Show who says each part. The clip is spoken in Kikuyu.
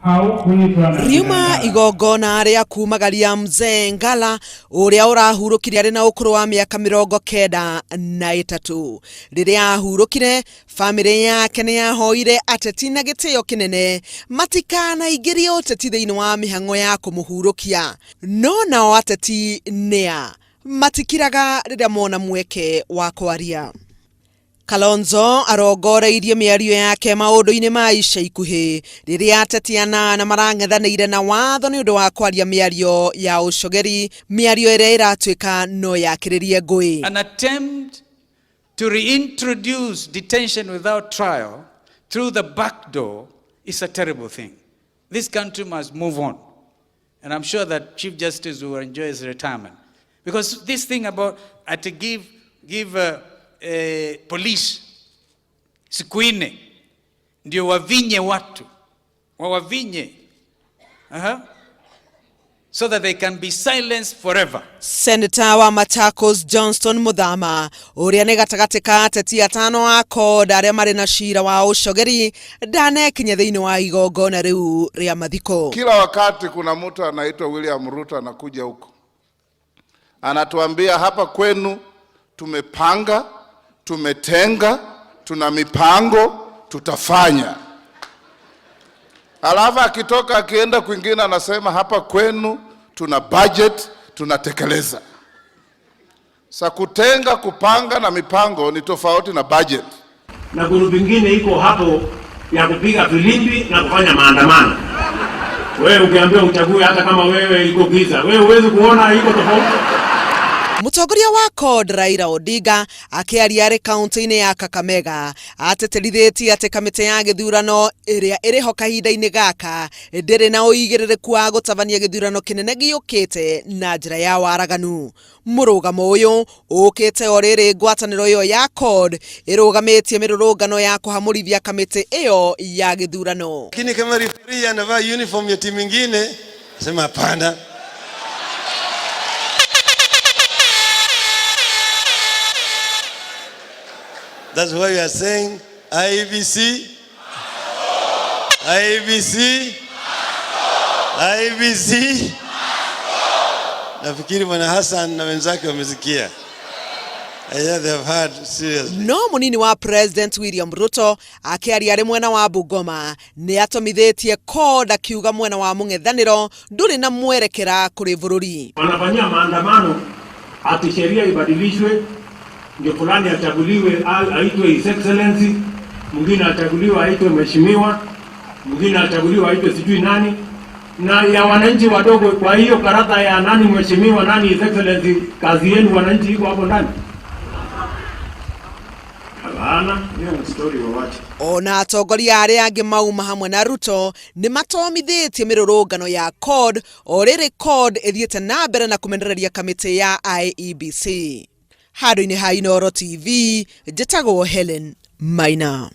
Speaker 1: Riuma igongona rĩa kumagaria Mzee Ngala ũrĩa ũrahurũkire arĩ na ũkũrũ wa mĩaka 93. Rĩrĩa ahurũkire, bamĩrĩ yake nĩ yahoire ateti na gĩtĩo kĩnene matikanaingĩrie ũteti thĩinĩ wa mĩhang'o ya kũmũhurũkia. No nao ateti nĩa matikiraga rĩrĩa mona mweke wa kwaria. Kalonzo arongoreirie mĩario yake maũndũ-inĩ ma ica ikuhĩ rĩrĩa ateti anana marang'ethanĩire na watho nĩ ũndũ wa kwaria mĩario ya ũcogeri, mĩario ĩrĩa ĩratuĩka no yakĩrĩrie ngũĩ.
Speaker 2: An attempt to reintroduce detention without trial through the back door is a terrible thing. This country must move on. And I'm sure that Chief Justice will enjoy his retirement. Because this thing about to give police siku 4 ndio wavinye watu, wawavinye so that they can be silenced forever.
Speaker 1: Senator wa Machakos Johnston Muthama ũrĩa nĩ gatagatĩ ka ateti atano a CORD arĩa marĩ na cira wa ũcogeri ndanekinya thĩinĩ wa igongona rĩu rĩa mathiko.
Speaker 3: Kila wakati kuna mtu anaitwa William Ruto anakuja huko anatuambia hapa kwenu tumepanga, tumetenga, tuna mipango, tutafanya. Alafu akitoka akienda kwingine anasema hapa kwenu tuna budget, tunatekeleza. Sa kutenga, kupanga na mipango ni tofauti na budget.
Speaker 4: Na group ingine iko hapo ya kupiga filimbi na kufanya maandamano. Wewe ukiambiwa uchague, hata kama wewe iko giza, wewe huwezi kuona iko tofauti.
Speaker 1: Mũtongoria wa CORD Raila Odinga akĩaria arĩ kaunti-inĩ ya Kakamega ateterithĩtie atĩ kamĩtĩ ya gĩthurano ĩrĩa ĩrĩho kahinda-inĩ gaka ndĩrĩ na ũigĩrĩrĩku wa gũtabania gĩthurano kĩnene gĩũkĩte na njĩra ya waraganu. Mũrũgamo ũyũ ũkĩte o rĩrĩ ngwatanĩro ĩyo ya CORD ĩrũgamĩtie mĩrũrũngano ya kũhamũrithia kamĩtĩ ĩyo ya gĩthurano.
Speaker 5: Lakini kama referee anavaa uniform ya timu ingine, sema hapana. That's why we are saying IEBC, IEBC, IEBC. Nafikiri Bwana Hassan na wenzake wamesikia. Yeah, they have heard seriously.
Speaker 1: No munini wa President William Ruto akĩaria arĩ mwena wa Bungoma nĩ atomithĩtie CORD akiuga mwena wa mũng'ethanĩro ndũrĩ na mwerekera kũrĩ bũrũri.
Speaker 4: Wanafanyia maandamano ati sheria ibadilishwe ndio fulani achaguliwe aitwe His Excellency, mwingine achaguliwe aitwe mheshimiwa, mwingine achaguliwe aitwe sijui nani, na ya wananchi wadogo. Kwa hiyo karata ya nani mheshimiwa, nani His Excellency, kazi yenu wananchi iko hapo ndani? Hapana, hiyo ni story wawache.
Speaker 1: Ona atongoria arĩa angĩ mauma hamwe na Ruto nĩ matomithĩtie mĩrũrũngano ya CORD o rĩrĩ CORD ĩthiĩte na mbere na kũmenereria kamĩtĩ ya IEBC. Handũ-inĩ ha Inooro TV njĩtagwo Helen Maina.